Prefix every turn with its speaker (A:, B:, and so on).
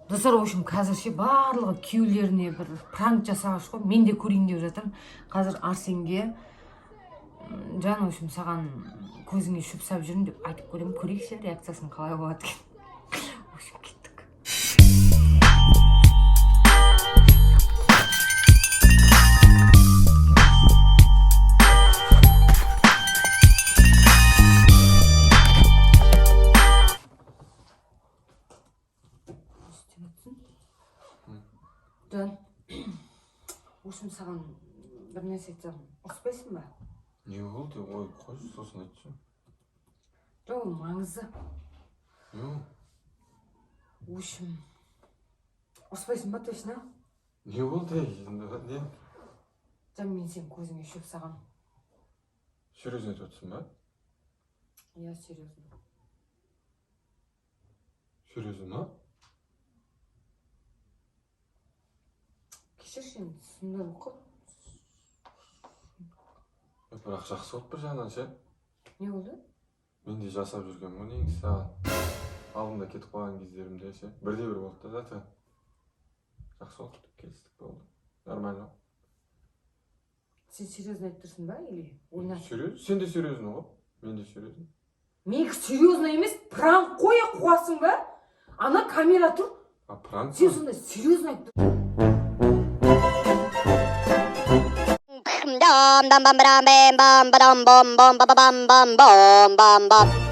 A: Достар, в общем, қазір ше барлығы күйеулеріне бір пранк жасағаш қой, мен де көрейін деп жатырмын. Қазір Арсенге жан, в общем, саған көзіңе шөп сап жүрмін деп айтып көремін, көрейікші, реакциясын қалай болады екен. В общем, кеттік. Не істеп жатсың, жан? В общем, саған бір нәрсе айтсам, ұрыспайсың ба?
B: Не болды? Ой, қойшы, сосын айтшы.
A: Жоқ, ол маңызды.
B: Не ол?
A: В общем, ұрыспайсың ба точно?
B: Не болды, ей? Не?
A: Жан, мен сенің көзіңе шөп сағам.
B: Серьезно айтып отырсың ба?
A: Иә, серьезно.
B: Серьезно ма?
A: Кешірші енді, сондай болып қалды.
B: Бірақ жақсы болды бір жағынан ше.
A: Не болды?
B: Мен де жасап жүргенмін ғой негізі саған. Алдында кетіп қалған кездерімде ше. Бірде бір болды да зато. Жақсы болды, келістік, болды. Нормально.
A: Сен серьезно айтып тұрсың ба или ойнап?
B: Серьезно? Сен де серьезно ғой. Мен де серьезно.
A: Менікі серьезно емес, пранк қой, қуасың ба? Ана камера тұр.
B: А, пранк
A: Сен
B: па?
A: сонда серьезно айтып
C: Dum dum bum ba dum bam bum ba dum bum bum ba ba bum bum bum bum bum.